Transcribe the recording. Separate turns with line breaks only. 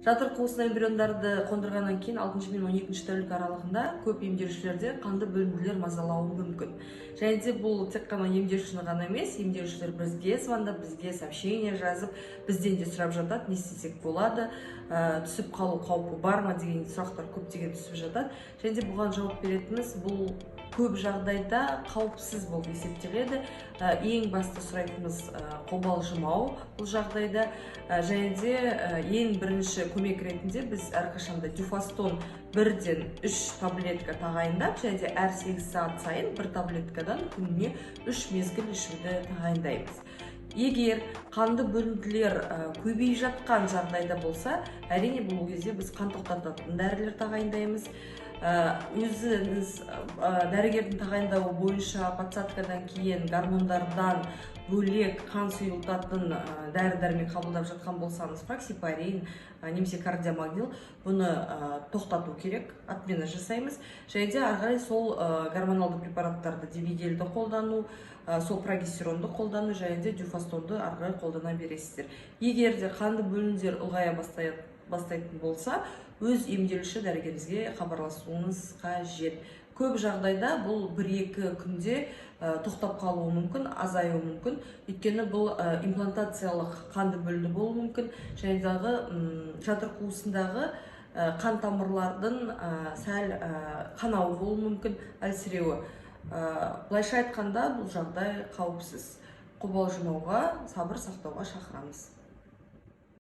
Жатыр қуысына эмбриондарды қондырғаннан кейін 6 мен 12 тәулік аралығында көп емделушілерде қанды бөлінділер мазалауы мүмкін. Және де бұл тек қана емделушіні ғана емес, емделушілер бізге звондап, бізге сообщение жазып, бізден де сұрап жатады, не істесек болады, түсіп қалу қаупі бар ма деген сұрақтар көптеген түсіп жатады. Және де бұған жауап беретініміз: бұл көп жағдайда қауіпсіз болып есептеледі. Ең басты сұрайтынымыз қобалжымау бұл жағдайда. Және де ең бірінші көмек ретінде біз әрқашанда дюфастон бірден үш таблетка тағайындап және де әр 8 сағат сайын бір таблеткадан күніне үш мезгіл ішуді тағайындаймыз. Егер қанды бөлінділер көбейіп жатқан жағдайда болса, әрине, бұл кезде біз қан тоқтататын дәрілер тағайындаймыз. Өзіңіз дәрігердің тағайындауы бойынша подсадкадан кейін гормондардан бөлек қан сұйылтатын дәрі дәрмек қабылдап жатқан болсаңыз, фраксипарин немесе кардиомагнил, бұны тоқтату керек, отмена жасаймыз. Және де ары қарай сол гормоналды препараттарды, дивигелді қолдану, сол прогестеронды қолдану және де дюфастонды ары қарай қолдана бересіздер. Егер де қанды бөлінділер ұлғая бастайтын болса, өз емделуші дәрігеріңізге хабарласуыңыз қажет. Көп жағдайда бұл 1-2 күнде тоқтап қалуы мүмкін, азаюы мүмкін, өйткені бұл имплантациялық қанды бөлінді болуы мүмкін және дағы жатыр қуысындағы қан тамырлардың сәл қанауы болуы мүмкін, әлсіреуі. Былайша айтқанда, бұл жағдай қауіпсіз. Қобалжымауға, сабыр сақтауға шақырамыз.